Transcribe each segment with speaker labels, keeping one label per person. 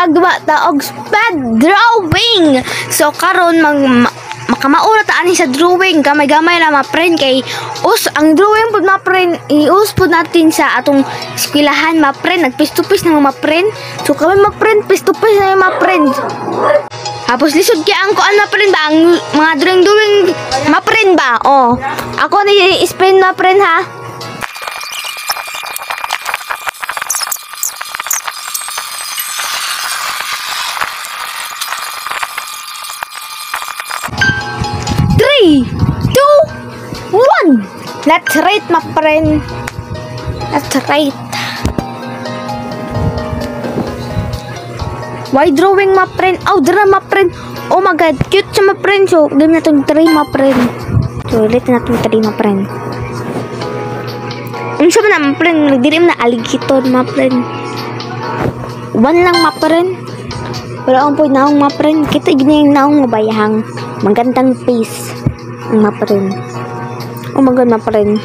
Speaker 1: Magwa ta og sped drawing. So karon makamaura ta ani sa drawing, gamay-gamay ra ma friend kay us ang drawing pud ma friend, ius pud natin sa atong eskwelahan ma friend, nagpisto-pis na ma friend. So kami ma friend, pisto-pis na ma friend. Tapos lisod kay ang kuan ma friend ba, ang mga drawing-drawing ma friend ba? Oh. Ako ni spend ma friend ha. 3, 2, 1. Let's rate, my friend. Let's rate. Why drawing, my friend? Oh, dra, my friend. Oh my God, cute siya, my friend. So, game na itong 3, my friend. So, ulit na itong 3, my friend. Ano siya na, my friend? Nagdirim na alligator, my friend. 1 lang, my friend. Pero ang point naong, my friend. Kita gini yung naong mabayahang. Magandang face. Ang my friend. Oh my God, my friend.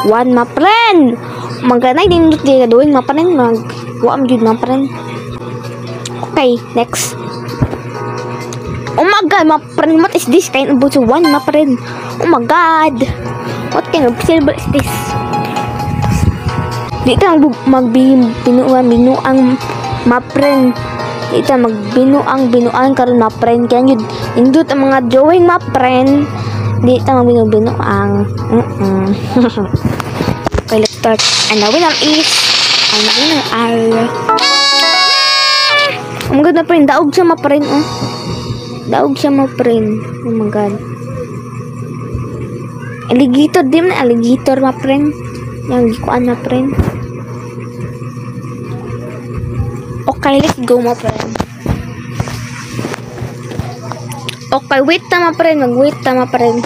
Speaker 1: 1, my friend. Oh my God, ay, nindot di ka doing, my friend. Mag-waam yun, my friend. Okay, next. Oh my God, my friend. What is this kind of 1, my friend? Oh my God. What kind of silver is this? Di ka magbinuang binuang, my friend. Di ka magbinuang binuang karon, my friend. Kaya yun, indot ang mga drawing, my friend. Di ta magbinuang. Okay, let's start. And the winner is, and the winner are, oh my God, my friend. Daog siya, my friend, oh. Daog siya, my friend. Oh my God. Alligator, di man alligator, my friend. Yang gikuan, my friend. Okay, let's go, my friend. Okay, wait ta, my friend. Mag-wait ta, my friend.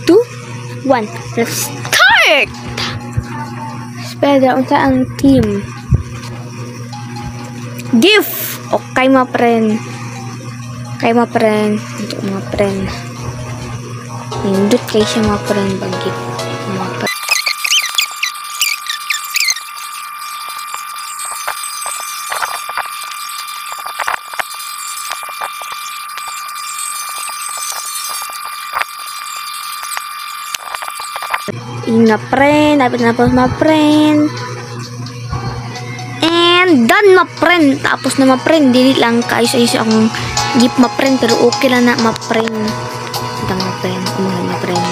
Speaker 1: 2, 1. Let's start! Spell unsa ang team? Gift! Okay, my friend. Okay, my friend. Ito, my friend. Nindot kay siya, my friend. Bagit. My friend. Inga, friend. Dapat na po, my friend. And done, my friend. Tapos na, my friend. Dili lang kaayos-ayos ang gift, my friend. Pero okay lang na, my friend. Dang, my friend. Umulan, my friend.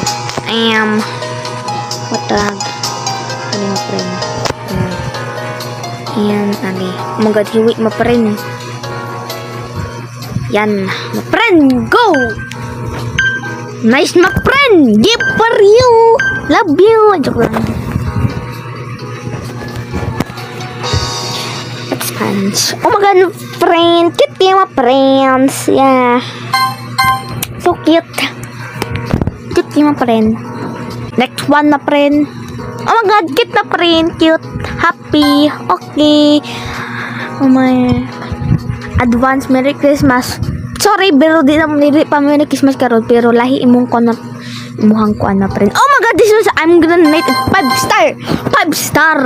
Speaker 1: Am. What the? Ano, my friend? Ayan, ali. Oh my God, hiwi, my friend. Yan. My friend, go! Nice, my friend! Gift for you! Love you! Joke lang. Let's punch. Oh my God, friend! Cute kayo, my friends! Yeah. So cute. Cute kayo, my friend. Next one, my friend. Oh my God, cute, my friend. Cute. Happy. Okay. Oh my. Advance Merry Christmas. Sorry, pero di na dili pa Merry Christmas karon, pero lahi imong kon na imuhang kuan na friend. Oh my God, this is, I'm gonna rate it 5 star. 5 star.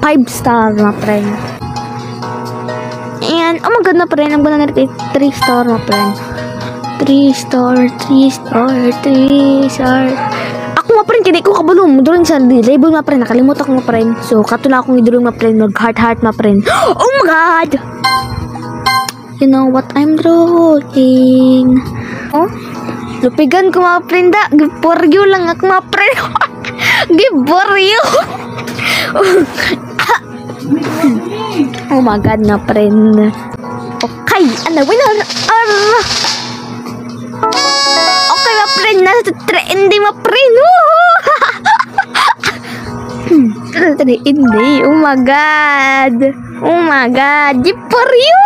Speaker 1: 5 star, my friend. And oh my God, na friend, I'm gonna rate it 3 star, my friend. 3 star, 3 star, 3 star. Ako, my friend, kini ko kabalo mo drawing sa label, my friend. Nakalimot ako, my friend. So kato na akong i-drawing, my friend, mag heart heart, my friend. Oh my God. You know what I'm drawing? Oh? Lupigan ko, mga friend, da. Give for you lang ako, mga friend. Give for you. Oh my God, na friend. Okay, and the winner are... Okay, mga friend. Nasa trendy, mga friend. Hindi. Oh my God. Oh my God. Give for you.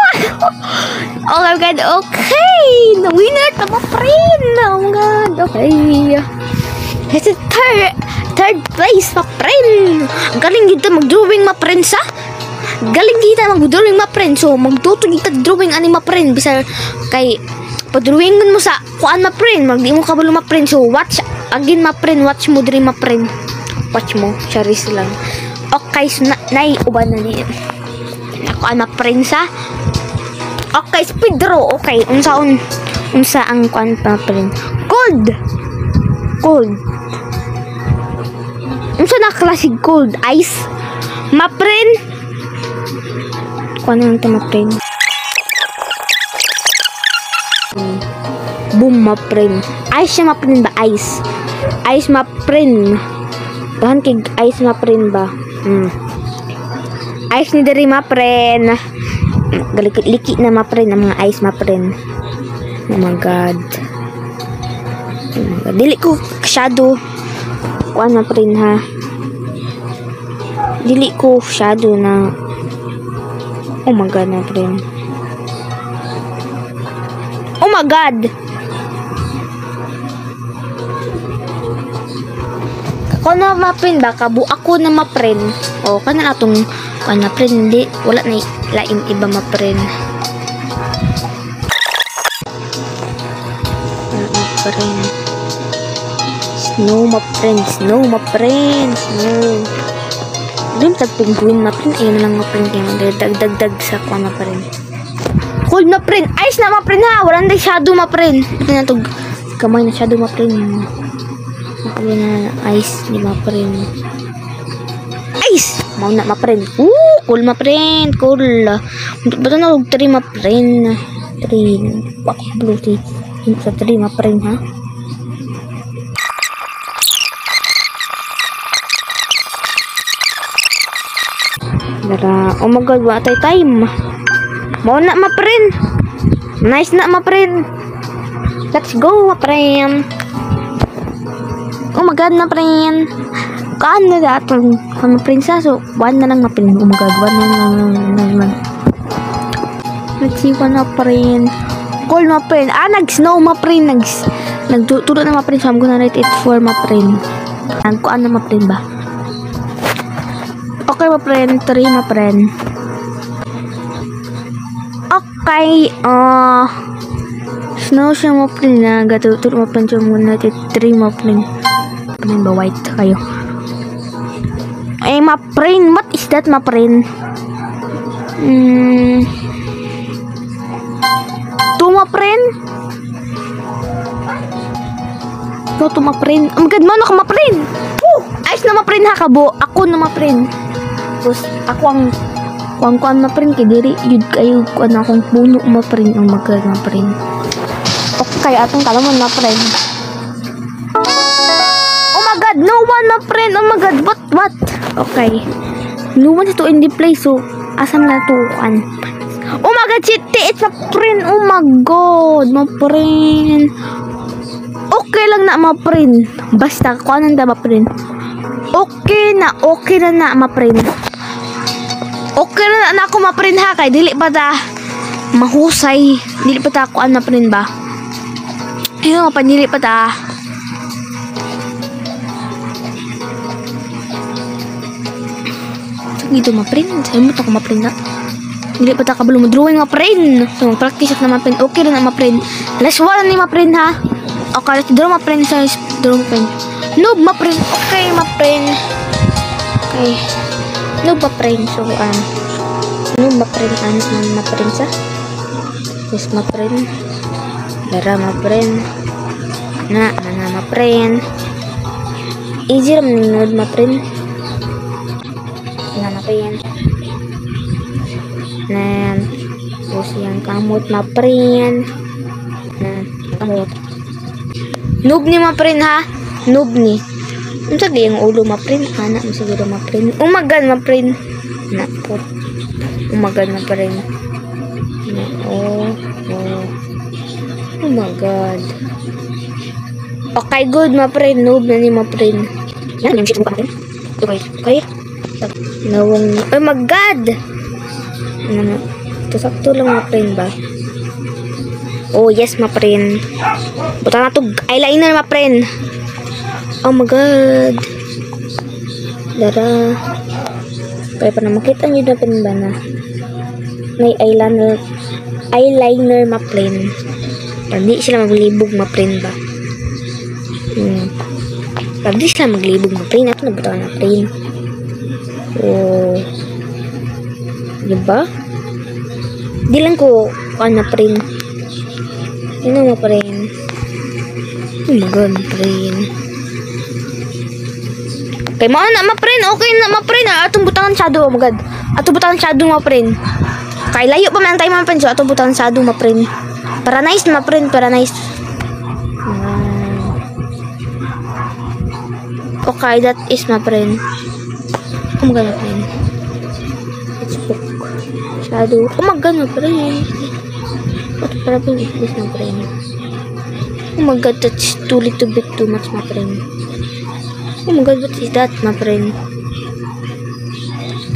Speaker 1: Oh my God. Okay. The winner to my friend. Oh my God. Okay. This is third place, my friend. Ang galing dito mag-drawing, my friend, sa. Galing dito mag-drawing, my friend. So, magtuto dito drawing ani, my friend. Bisa kay pa-drawingon mo sa kuan, my friend. Magdi mo kabalo, my friend. So, watch again, my friend. Watch mo diri, my friend. Watch mo. Charis lang. Okay, so nay uban na niya. Ako ang ma-friend sa. Okay, speed draw. Okay, unsa ang kuan pa friend? Gold. Gold. Unsa na classic gold? Ice. Ma-friend. Kuan lang ta ma-friend. Boom, ma-friend. Ice siya ma-friend ba? Ice. Ice ma-friend. Dahan kay ice ma-friend ba? Ice ni diri ma-friend. Galikit-liki na ma-friend ang mga ice ma-friend. Oh my God. Oh my God. Dili ko shadow. Kuan ma-friend ha. Dili ko shadow na. Oh my God ma-friend. Oh my God. Ako na ma-friend ba? Kabu ako na ma-friend. O, kana atong kuan ma-friend. Di, wala na lain iba ma-friend. Wala ma-friend. Snow ma-friend. Snow ma-friend. Snow. Doon tag penguin ma-friend. Ayun na lang ma-friend. Kaya dagdag sa kuan ma-friend. Cold ma-friend. Ice na ma-friend ha. Wala na shadow ma-friend. Ito na tog kamay na shadow ma-friend. Makabili na ice ni ma-friend. Ice! Mau na ma-friend. Ooh, cool ma-friend. Cool. Bato na og 3 ma-friend. 3. Wak blue tea. Sa 3 ma-friend ha. Dara. Oh my God, wala tayo time. Mau na ma-friend. Nice na ma-friend. Let's go ma-friend. Oh my God, ma-friend. Kaan na atong ma-friend sa. So, 1 na lang ma-friend. Oh my God, 1 na lang. Let's see, 1 ma-friend. Cold ma-friend. Ah, nag-snow ma-friend. Nagtuturo na ma-friend. So, I'm gonna write it for ma-friend. Nagkuan na ma-friend ba? Okay, ma-friend. 3 ma-friend. Okay, snow siya ma-friend na. Gatuturo ma-friend. So, I'm gonna write it 3 ma-friend. Ano ba white kayo? Eh, ma-friend. What is that, ma-friend? 2 ma-friend? No, 2 ma-friend. Oh my God, mano ka ma-friend? Woo! Ayos na ma-friend ha, kabo. Ako na ma-friend. Tapos, ako ang kuan-kuan ma-friend. Kay diri, yun kayo, kuan akong puno ma-friend. Oh my God, ma-friend. Okay, atong kalamon ma-friend. Oh my God, no one ma-friend. Oh my God, what? Okay. No one is to in the place, so asam na tukan. Oh my God, shit, it's a friend. Oh my God, ma-friend. Okay lang na ma-friend. Basta, kuanan da ma-friend. Okay na na ma-friend. Okay na na ako ma-friend ha, kay dili pa ta mahusay. Dili pa ta kuan ma-friend ba? Ayun, pa dili pa ta. Dito ma-print. Sabi mo ito kung ma-print na. Hindi pa ta kabalo mo drawing ma-print. So, practice na ma-print. Okay rin na ma-print. Last one ni ma-print ha. Okay, let's draw ma-print sa draw ma-print. Noob ma-print. Okay, ma-print. Okay. Noob ma-print. So, noob ma-print. Ano man ma-print sa? Yes, ma-print. Dara ma-print. Na, mana ma-print. Easy ram ni noob ma-print. Na ma-print. Nan, tapos yung kamot ma-print. Nan, kamot. Noob ni ma-print ha. Noob ni. Unsa gayang ulo ma-print? Ana mo siguro ma-print. Oh my God, ma-print. Na po. Oh my God, ma-print. Na, oh, oh. Oh my God. Okay, good ma-print. Noob na ni ma-print. Yan, yung shit mo pa-print. Okay, okay. Nawang, oh my God! Ano, ito sakto lang ma-print ba? Oh, yes, ma-print. Buta na to, eyeliner ma-print. Oh my God. Dara. Kaya pa na makita nyo na pin ba na may eyeliner, eyeliner ma-print. Hindi sila maglibog ma-print ba? Hindi sila maglibog ma-print. Ito na buta na print. Oh. Diba? Di lang ko ano friend. Ano mo, friend? Oh my God, friend. Okay, mao na ma friend. Okay na ma friend. Ah, atong butangan shadow, oh my God. Atong butangan shadow, ma friend. Kay layo pa man tayo, ma friend. So atong butangan shadow, ma friend. Para nice, ma friend, para nice. Ah. Okay, that is my friend. Oh my God, my friend. Let's book. Shadow. Oh my God, my friend. What problem is this, my friend? Oh my God, that's too little bit too much, my friend. Oh my God, what is that, my friend?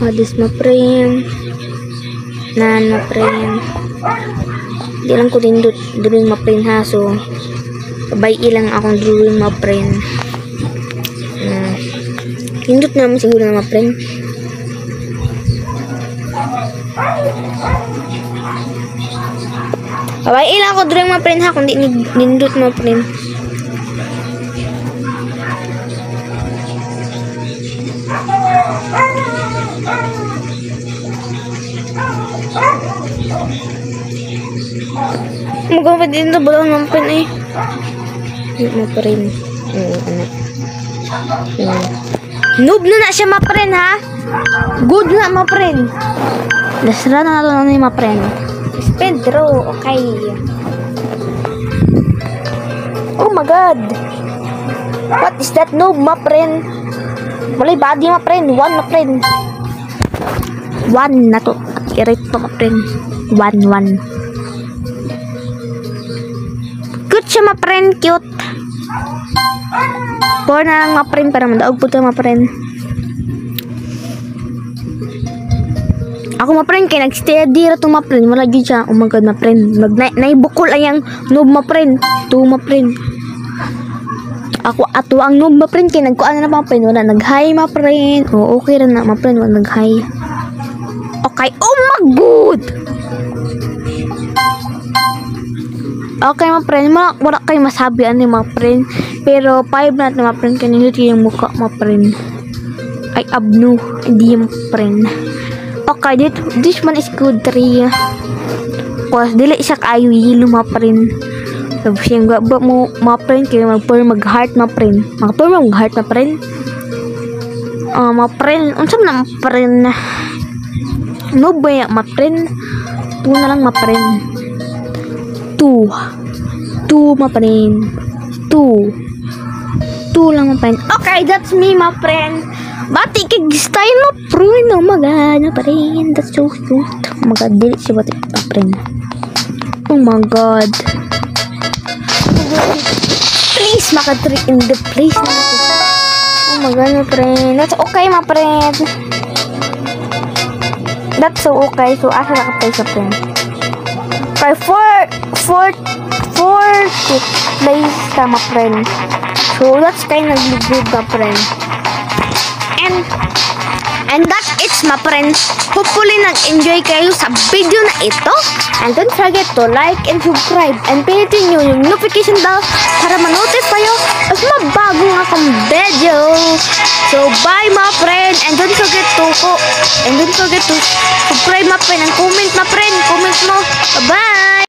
Speaker 1: Oh, this, my friend. Nan, my friend. Di lang ko nindot drawing, my friend, ha. So, babay lang akong drawing, my friend. Nindot naman siguro na, my friend. Babay lang ako drawing, my friend, ha. Kung di nindot, my friend. Mukhang din na ba my friend eh. My friend. Oo, ano. Noob na na siya, my friend, ha? Good na, my friend. Dasra na nato na, my friend. Spend draw, okay. Oh my God. What is that noob, my friend? Walay body, my friend. One, my friend. One na to. At i-rate to, my friend. One, one. Cute siya, my friend. Cute. Four na lang, my friend, para madaog po ito, my friend. Ako, my friend, kay nag-steady ra to, my friend. Wala gyud siya. Oh my God, my friend. Mag naibukol ayang noob, my friend. Two, my friend. Ako ato ang noob, my friend, kay nagkuan na, my friend. Wala nag-hi, my friend. Oh, okay ra na, my friend. Wala nag-hi. Okay. Oh my God. Okay, my friend. Wala kayo masabi ano, my friend. Pero 5 na ito, my friend. Kanindot yung mukha, my friend. Ay, abno. Hindi yung friend. Okay, this one is good. 3. Cause dili siya kaayo yelo, my friend. Tapos yung gaba mo, my friend, kaya mag-form mag-heart, my friend. Mag-form mag-heart, my friend. My friend. Unsa man na, my friend? No ba, my friend? 2 na lang, my friend. 2. 2, my friend. 2. 2 lang, my friend. Okay, that's me, my friend. Bati kay style, my friend. Oh my God, my friend. That's so cute. Oh my God, dili siya bati, my friend. Oh my God. Please, maka-3 in the place na ako. Oh my God, my friend. That's okay, my friend. That's so okay. So, asa na ka place, my friend? Okay, 4 to place ka, my friend. So, that's kind of good, my friend. And that's it, my friend. Hopefully, nag-enjoy kayo sa video na ito. And don't forget to like and subscribe. And pindutin nyo yung notification bell para ma-notify kayo sa mga bagong akong video. So, bye, my friend. And don't forget to subscribe, my friend. And comment, my friend. Comment mo. Bye-bye!